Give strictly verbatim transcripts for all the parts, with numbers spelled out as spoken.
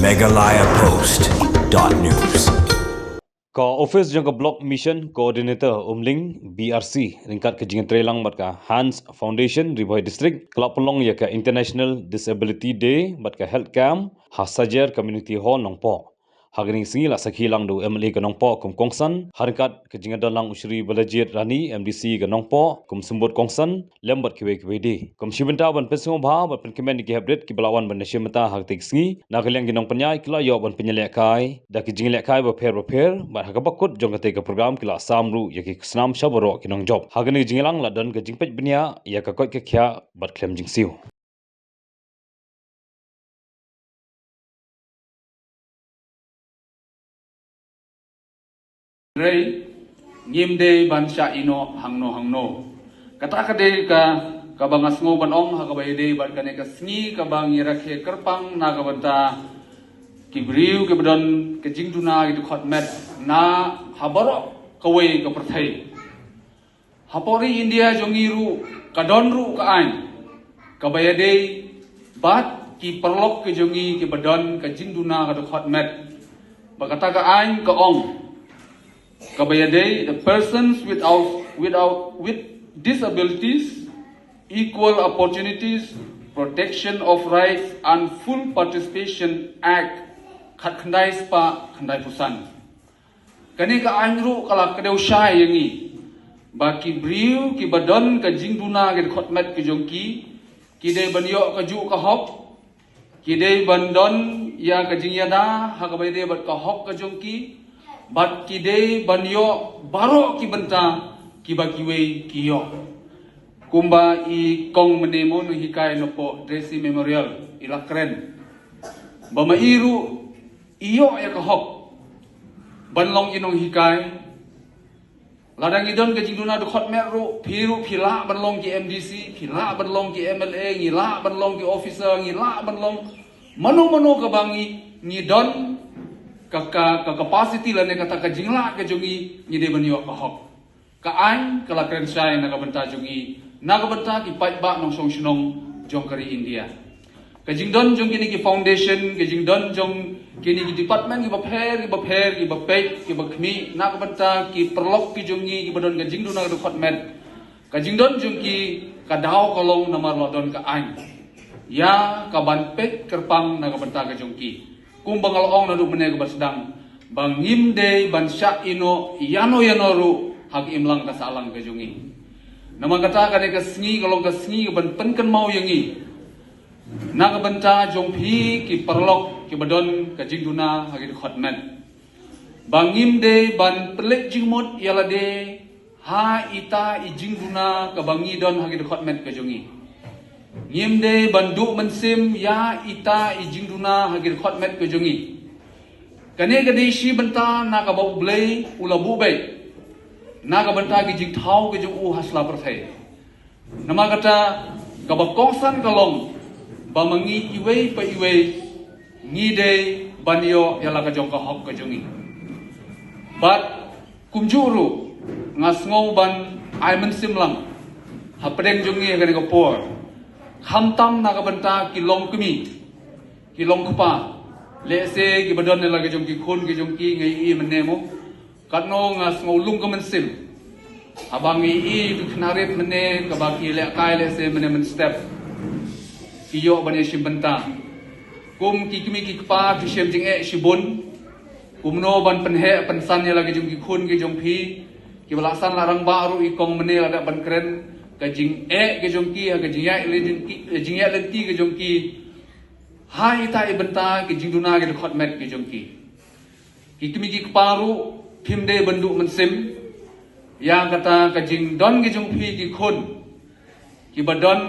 Meghalaya Post dot news. Ka office jong ka Block Mission Coordinator Umling, B R C, ryngkat ka jingtreilang bad ka Hands Foundation Ri Bhoi District ka la pynlong ïa ka International Disability Day bad ka Health Camp ha Sajer Community Hall Nongpoh. Ha kane ka sngi la sakhi lang da u M L A ka Nongpoh kum kongsan, ha ryngkat ka jingdon lang u Shri Balajied Rani, M D C ka Nongpoh, kum symbud kongsan, lem bad kiwei kiwei de. Kum shi bynta ban pynsngewbha bad pynkmen ïa ki hepdit kiba la wan ban ïashim bynta ha kata ka sngi, na ka liang ki nongpynïaid ki la ïoh ban pynïalehkai da ki jinglehkai bapher bapher, bad ha kaba kut jong kata ka program ki la sam ruh ïa ki snam sha baroh ki nongjop. Ha kane ka jingïalang la don ka jingpeit bniah ïa ka koit ka khiah bad khlem jingsiew. Hynrei ngim dei ban shah ïehnoh hangno hangno. Kata ka dei ka, kaba nga sngew ban ong ha kaba ïadei bad kane ka sngi kaba ngi rakhe kyrpang na ka bynta ki briew kiba don ka jingduna ki dkhot met na ha baroh kawei ka pyrthei. Hapoh ri India jong ngi ruh ka don ruh ka aiñ kaba ïadei bad ki paralok ki jong ngi kiba don ka jingduna ka dkhot met. Ba kata ka aiñ ka ong kaba ïadei the Persons Without, Without, with Disabilities, Equal Opportunities, Protection of Rights and Full Participation Act khatkhyndai spah khyndaiphew san. Kane ka aiñ ruh ka la kdew shai ïa ngi ba ki briew kiba don ka jingduna ki dkhot met ki jong ki, ki dei ban ïoh kajuh ka hok, ki dei ban don ïa ka jingïada ha kaba ïadei bad ka hok ka jong ki, bad ki dei ban ïoh baroh ki bynta kiba kiwei ki ïoh. Kumba i kong mynne mo nonghikai napoh Tracy Memorial i la kren ba ma i ruh i ïoh ïa ka hok ban long i nonghikai. Lada ngi don ka jingduna dkhot met ruh, phi ruh phi lah ban long ki M D C, phi lah ban long ki M L A, ngi lah ban long ki officer, ngi lah ban long mano mano kaba ngi, ngi don ka, ka, ka capacity lane kata ka jinglah ka jong ngi, ngi dei ban ïoh ka hok. Ka aiñ ka la kren shai na ka bynta jong ngi, na ka bynta ki paidbah nongshong shnong jong ka ri India. Ka jingdon jong kine ki foundation, ka jingdon jong kine ki department kiba pher, kiba pher, kiba peit, kiba khmih na ka bynta ki paralok ki jong ngi kiba don ka jingduna ka dkhot met. Ka jingdon jong ki ka daw ka long namar la don ka aiñ ïa kaban peit kyrpang na ka bynta ka jong ki. Kumba nga la ong naduh mynne kaba sdang ba ngim dei ban shah ïehnoh ïano ïano ruh ha ka imlang ka sahlang ka jong ngi. Namar kata kane ka sngi ka long ka sngi kaban pynkynmaw ïa ngi na ka bynta jong phi ki paralok kiba don ka jingduna ha ki dkhot met ba ngim dei ban pynleit jingmut ïa lade ha ita i jingduna kaba ngi don ha ki dkhot met ka jong ngi. Ngim dei ban duh mynsiem ïa ita i jingduna ha ki dkhot met ka jong ngi. Kane ka dei shi bynta na kaba U Blei u la buh beit na ka bynta ki jingthaw ka jong u ha sla pyrthei. Namar kata kaba kongsan ka long ba ma ngi iwei pa iwei ngi dei ban ïoh ïa la ka jong ka hok ka jong ngi. Bad kumjuh ruh nga sngew ban ai mynsiem lang hapdeng jong ngi ha kane ka por, khamtam na ka bynta ki longkmie ki longkpa, lehse kiba don ïa la ka jong ki khun ki jong ki, nga ïohi mynne mo. Katno nga sngew lung ka mynsiem haba nga ïohi ki khynnah rit mynne kaba ki lehkai lehse mynne mynstep ki ïoh ban ïashim bynta. Kum ki kmie ki kpa phi shem jingeh shibun kumno ban pynheh pynsan ïa la ki jong ki khun ki jong phi. Kiba la san la rangbah ruh i kong mynne la dep ban kren ka jingeh ki jong ki ha ka jingïaid lynti, jingïaid lynti ki jong ki ha ita i bynta ki jingduna ki dkhot met ki jong ki. Ki kmie ki kpa ruh phim dei ban duh mynsiem ïa kata ka jingdon ki jong phi ki khun kiba don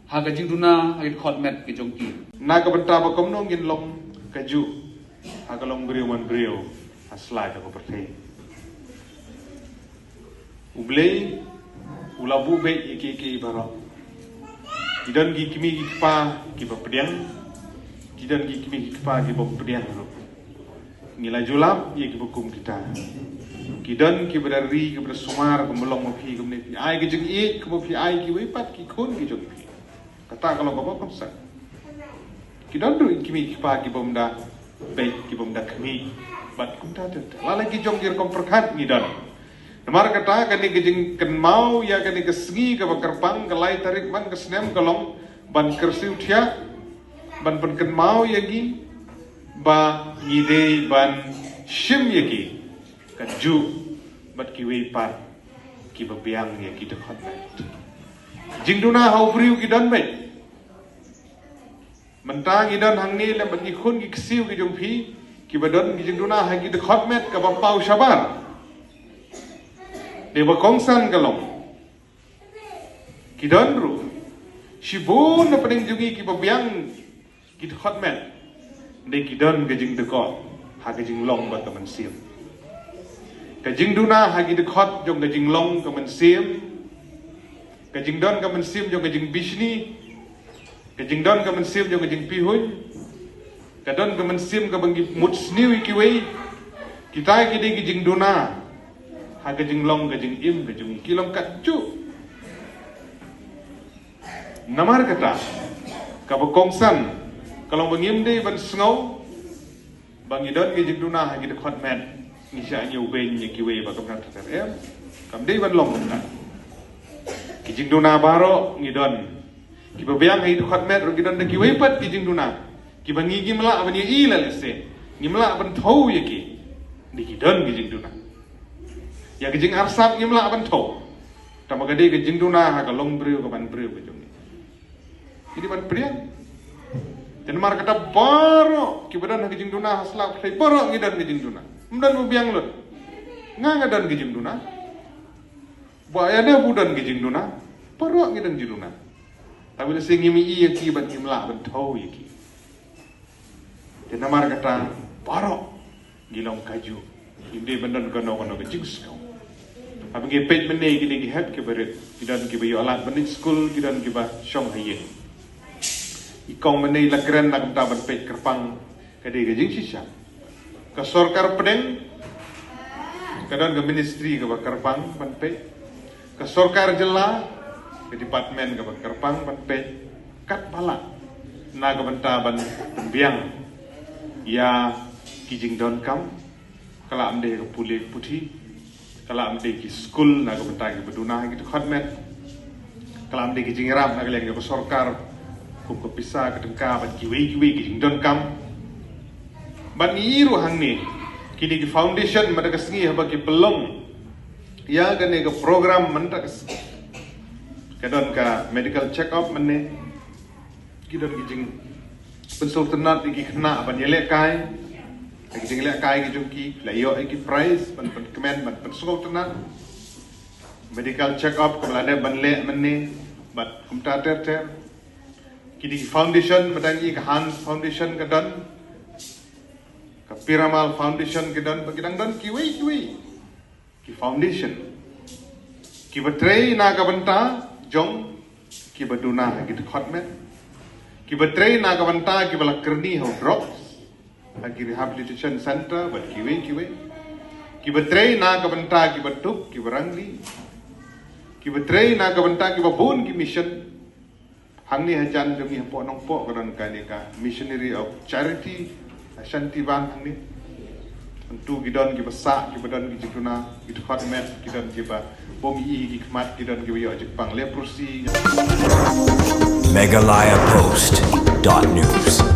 ha ka jingduna ha ki dkhot met ki jong ki. Na ka bynta ba kumno ngin long kajuh ha ka long briew man briew ha sla ka pyrthei. U Blei u la buh beit ïa kiei kiei baroh. Ki don ki kmie ki kpa kiba pdiang, ki don ki kmie ki kpa kiba pdiang ruh. Ngi la ju lap ïa kiba kum kita. Ki don kiba da ri kiba da sumar kumba long ma phi kumne, phi ai ka jingïeit kumba phi ai kiwei pat ki khun ki jong phi. Kata ka long kaba kongsan. Ki don ruh ki kmie ki kpa kibym da Bad ki bym da khmih bad kumta ter ter. La la ki jong ki rukom pyrkhat ngi don. Namar kata kane ka jingkynmaw ïa kane ka sngi kaba kyrpang, ka lai tarik man ka snem ka long ban kyrsiew thiah, ban pynkynmaw ïa ngi ba ngi dei ban shim ïa ki kajuh bad kiwei pat kiba biang ïa ki dkhot met. Jingduna ha u briew ki don beit. Mynta ngi don hangne lem bad ngi khun ki ksiew ki jong phi kiba don ki jingduna ha ki dkhot met kaba paw shabar. Dei ba kongsan ka long, ki don ruh shibun na pdeng jong ngi kiba biang ki dkhot met. Dei ki don ka jingdkhot ha ka jinglong bad ka mynsiem. Ka jingduna ha ki dkhot jong ka jinglong ka mynsiem, ka jingdon ka mynsiem jong ka jingbishni, ka jingdon ka mynsiem jong ka jingpihuiñ, ka don ka mynsiem kaba ngi mut sniew ïa kiwei. Kita ki dei ki jingduna ha ka jinglong ka jingim ka jong ngi, ki long katjuh. Namar kata kaba kongsan ka long ba ngim dei ban sngew ba ngi don ki jingduna ha ki dkhot met, ngi shah ñiew beiñ ïa kiwei ba kumta ter ter, em. Kam dei ban long kumta. Ki jingduna baroh ngi don. Kiba biang ha ki dkhot met ruh ki don da kiwei pat ki jingduna kiba ngi ngim lah ban ïohi lehse, ngim lah ban thew ïa ki. Dei ki don ki jingduna. Ïa ka jingarsap ngim lah ban thew. Tangba ka dei ka jingduna ha ka longbriew ka manbriew ka jong ngi. Ngi dei ban pdiang. Te namar kata baroh kiba don ha ka jingduna ha sla pyrthei baroh ngi don ka jingduna. Ym don ba biang lut. Nga nga don ka jingduna. Ba ïa ne ba u don ka jingduna. Baroh ngi don jingduna. Tangba lehse ngim ïohi ïa ki bad ngim lah ban thew ïa ki. Te namar kata baroh ngi long kajuh. Ngim dei ban don kano kano ka jingsngew. Haba ngi peit mynne kine ki hep kiba rit, ki don kiba ïoh lad ban leit skul, ki don kiba shong ha ïing. I kong mynne la kren na ka bynta ban peit kyrpang, ka dei ka jingshisha. Ka sorkar pdeng ka don ka ministry kaba kyrpang ban peit. Ka sorkar jylla ka department kaba kyrpang ban peit katba lah na ka bynta ban pynbiang ïa ki jingdonkam. Ka lah ym dei ka pule ka puthi, ka lah ym dei ki skul na ka bynta kiba duna ha ki dkhot met, ka lah ym dei ki jingïarap na ka liang kaba sorkar kum ka pisa, ka tyngka bad kiwei kiwei ki jingdonkam. Bad ngi ïohi ruh hangne kine ki foundation mynta ka sngi haba ki pynlong ïa kane ka program mynta ka sngi, ka don ka medical check up mynne. Ki don ki jingpynsngewtynnat ïa ki khynnah ban ïalehkai. Ki jinglehkai ki jong ki, la ïoh ïa ki prize ban pynkmen ban pynsngewtynnat. Medical check up kaba la dep ban leh mynne bad kumta ter ter. Kine ki foundation, mynta ngi ka Hans Foundation ka don, ka Piramal Foundation ka don, bad ki dang don kiwei kiwei ki foundation kiba trei na ka bynta jong kiba duna ha ki dkhot met, kiba trei na ka bynta kiba la kyrni ha u drugs ha ki rehabilitation center bad kiwei kiwei, kiba trei na ka bynta kiba duk kiba rangli, kiba trei na ka bynta kiba bun ki mission. Hangne hajan jong ngi hapoh Nongpoh ka don kane ka Missionary of Charity, Shanti Ban hangne. Hangtu ki don kiba sah, kiba don ki jingduna, ki dkhot met, ki don kiba bym ïohi ki khmat, ki don kiba ïoh jingpang leprosy. Meghalaya Post dot news.